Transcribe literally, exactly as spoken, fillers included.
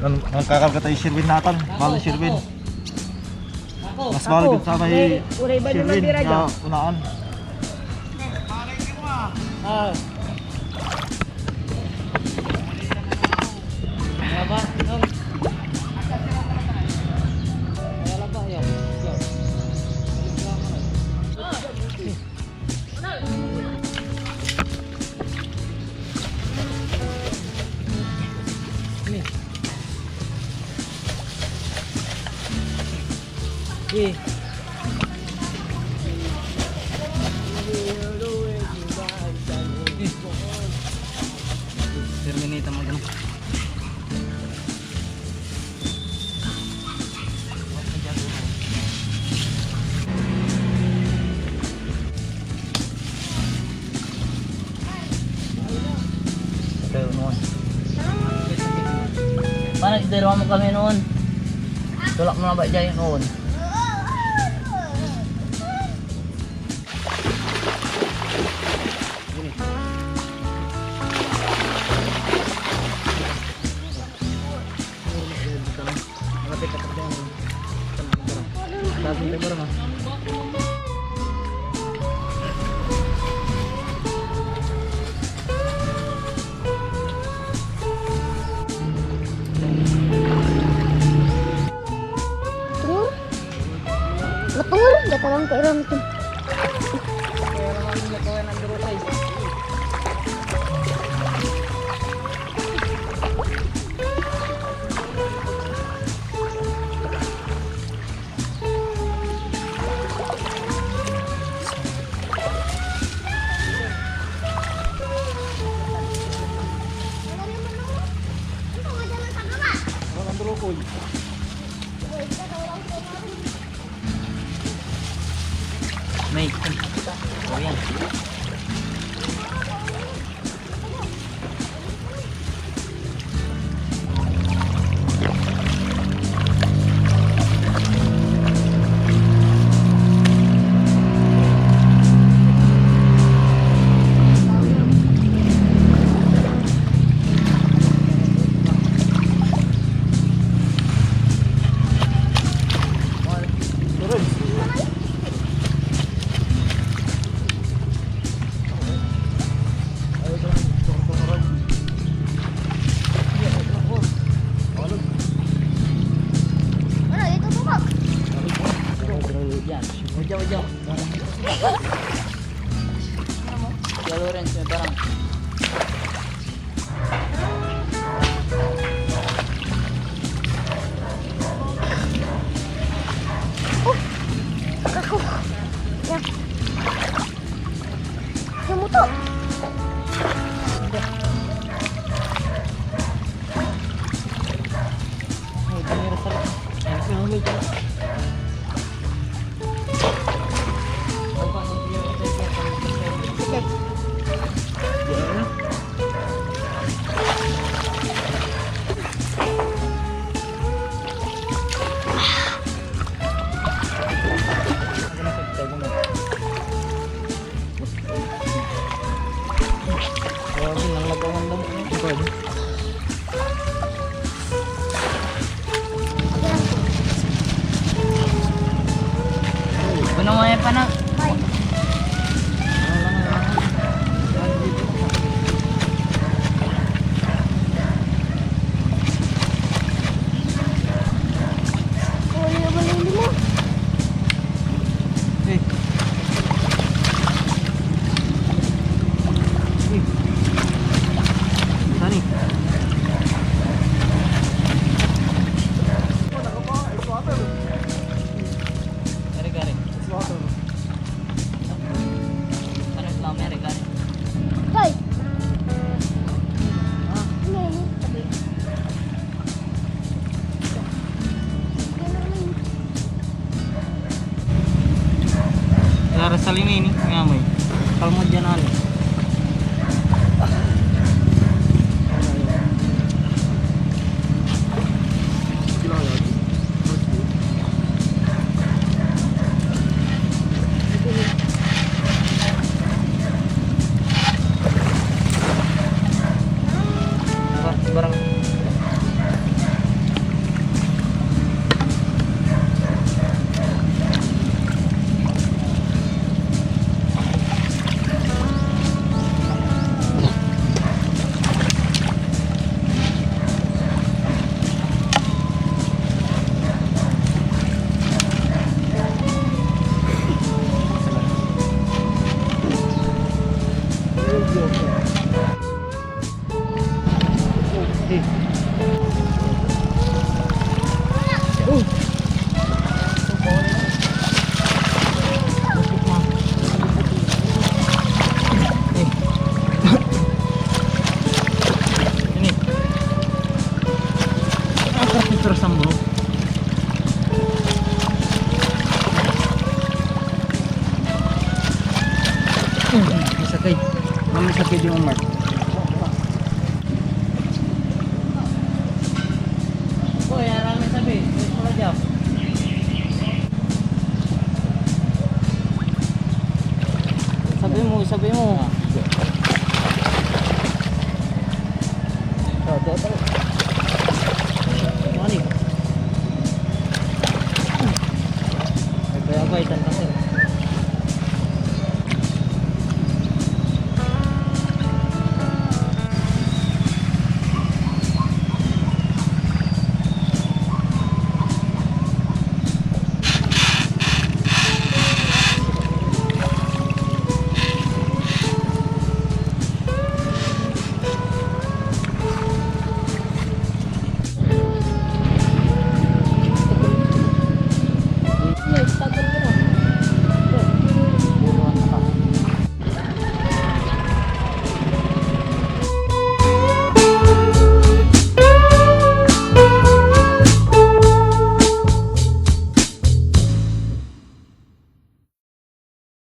Nan, nan kakarga tayo si Sherwin natan. Mahal ni Sherwin. Mas mahal din sa may Sherwin ya unaan. Ah. Wala ba? No. Wala ba? Yo. Yo. Eh. Terminate ang magano. Ito, noon. Paano, idarawa mo kami noon? Tulak mo na ba dyan noon? Tungur? Matungul, gatalang kairam ito. May, oh, yan. Ano, ito po po. Yan. Wadya, wadya. Kuya Lawrence, may barang. Oh! Ako! Yan. Ano mo to? Ay, kamera sa, ay, sa, Salini ni, may amoy. Kalmo dyan, ano. Barang. May sakey. May sakey di Omar. Boy, aral na sabi. Wait mo na dyan. Sabi mo, sabi mo.